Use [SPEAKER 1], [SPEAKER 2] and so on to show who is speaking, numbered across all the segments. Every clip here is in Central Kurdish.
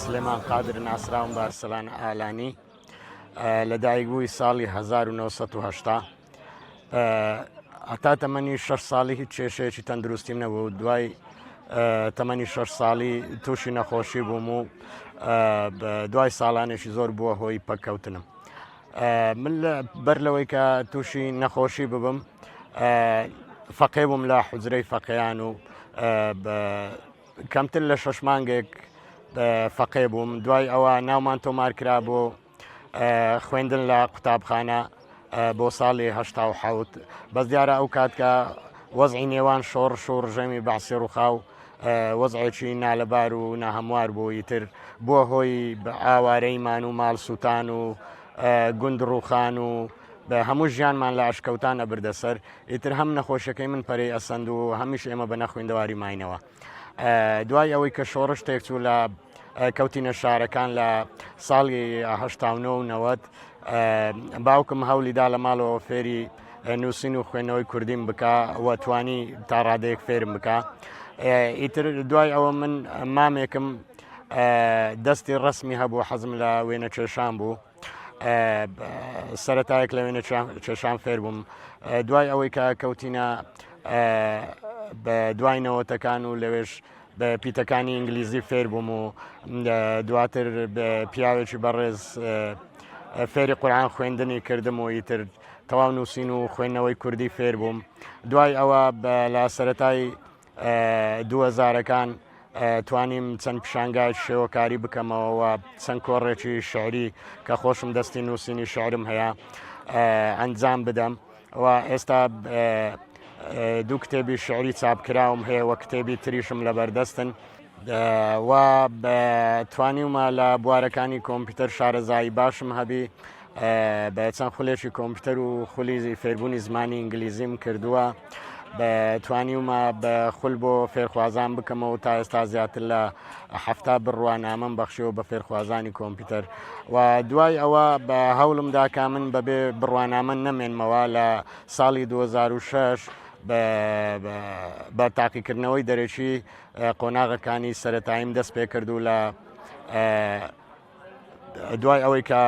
[SPEAKER 1] سلێمان قادر ناسراوم بە ئەرسەلان ئالانی لەدایک بووی ساڵی 1970 هەتا تەمەنی 6 ساڵی هیچ کێشەیەکی تەندروستیم نەبوو دوای تەمەنی 6 ساڵی تووشی نەخۆشی بووم و دوای ساڵانێکی زۆر بووە هۆی پەککەوتنم من بەر لەوەی کە تووشی نەخۆشی ببم فەقێ بووم لە حجرەی فەقیان و کەمتر لە شەش مانگێک فەقێ بووم دوای ئەوە ناومان تۆمار کرا بۆ خوێندن لە قوتابخانە بۆ ساڵی 1970 بەس دیارە ئەو کات کە وەزعی نێوان شۆڕش و ڕژێمی بەعسی ڕوخا و وەزعێکی نالەبار و ناهەموار بوو ئیتر بووە هۆی ئاوارەیمان و ماڵ سووتان و گوند ڕووخان و بە هەموو ژیانمان لە ئەشکەوتان ئەبردە سەر ئیتر هەم نەخۆشیەکەی من پەرەی ئەسەند و هەمیش ئێمە بە نەخوێندەواری ماینەوە دوای ئەوەی کە شۆڕش تێکچوو لە کەوتینە شارەکان لە ساڵی 19 90 باوکم هەولی دا لە ماڵەوە فێری نووسین و خوێندنەوەی کوردیم بکە و توانی تا ڕادەیەک فێرم بکە ئیتر دوای ئەوە من مامێکم دەستی ڕسمی هەبوو حەزم لە وێنە کێشان بوو سەتایەک لە وێنە کێشان فێر بووم دوای ئەوەی کە کەوتینە بە دوای نەوەتەکان و لەوێش بە پیتەکانی ئینگلیزی فێر بووم و دواتر بە پیاوێکی بەڕێز فێری قورآن خوێندنی کردم و ئیتر تەواو نووسین و خوێندنەوەی کوردی فێر بووم دوای ئەوە لە سەتای دووەزارەکان توانیم چەند پیشانگای شێوەکاری بکەمەوە و چەند کۆڕێکی شعری کە خۆشم دەستی نووسینی شعرم هەیە ئەنجام بدەم و ئێستا دوو کتێبی شعری چاپکراوم هەیە و کتێبی تریشم لەبەردەستن و توانیومە لە بوارەکانی کۆمپیوتەر شارەزایی باشم هەبی بە چەند خولێکی کۆمپیوتەر و خولی فێربوونی زمانی ئینگلیزیم کردووە بە توانیومە بە خول بۆ فێرخوازان بکەمەوە تا ئێستا زیاتر لە هەفتا بڕوانامەم بەخشیەوە بە فێرخوازانی کۆمپیوتەر و دوای ئەوە بە هەوڵم داکا من بەبێ بڕوانامە نەمێنمەوە لە ساڵی 2006 بە تاقیکردنەوەی دەرەکی قۆناغەکانی سەتاییم دەست پێ کرد و لە دوای ئەوەی کە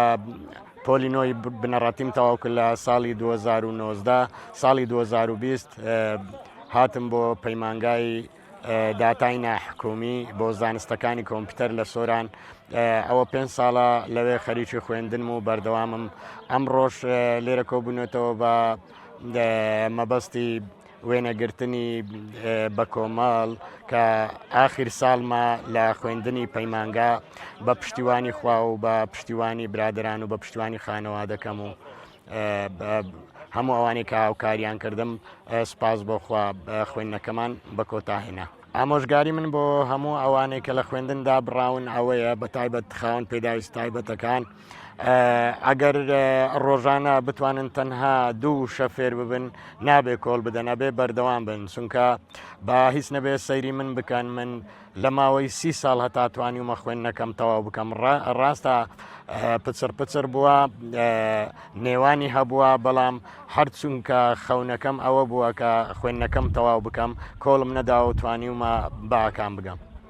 [SPEAKER 1] پۆلی نۆی بنەڕەتیم تەواو کرد لە ساڵی 2019 ساڵی 2020 هاتم بۆ پەیمانگای داتای ناحکومی بۆ زانستەکانی کۆمپیوتەر لە سۆران ئەوە پێ ساڵە لەوێ خەریکی خوێندنم و بەردەوامم ئەمڕۆژ لێرە کۆبوونێتەوە بە مەبەستی وێنەگرتنی بە کۆمەڵ کە ئاخیر ساڵمە لە خوێندنی پەیمانگا بە پشتیوانی خوا و بە پشتیوانی برادران و بە پشتیوانی خانەوادەکەم و هەموو ئەوانەی کە هاوکاریان کردم سوپاس بۆ خوا خوێندنەکەمان بە کۆتا هێنا. ئامۆژگاری من بۆ هەموو ئەوانەی کە لە خوێندن دابڕاون ئەوەیە بە تایبەت خاوەن پێداویست تایبەتەکان ئەگەر ڕۆژانە بتوانن تەنها دوو وشە فێر ببن نابێ کۆڵ بدەن ئەبێ بەردەوام بن چونکە با هیچ نەبێ سەیری من بکەن من لە ماوەی سی ساڵ هەتا توانیومە خوێندنەکەم تەواو بکەم ڕاستە پچڕ پچڕ بووە نێوانی هەبووە بەڵام هەر چونکە خەونەکەم ئەوە بووە کە خوێندنەکەم تەواو بکەم کۆڵم نەداوە و توانیومە بە ئاکام بگەم.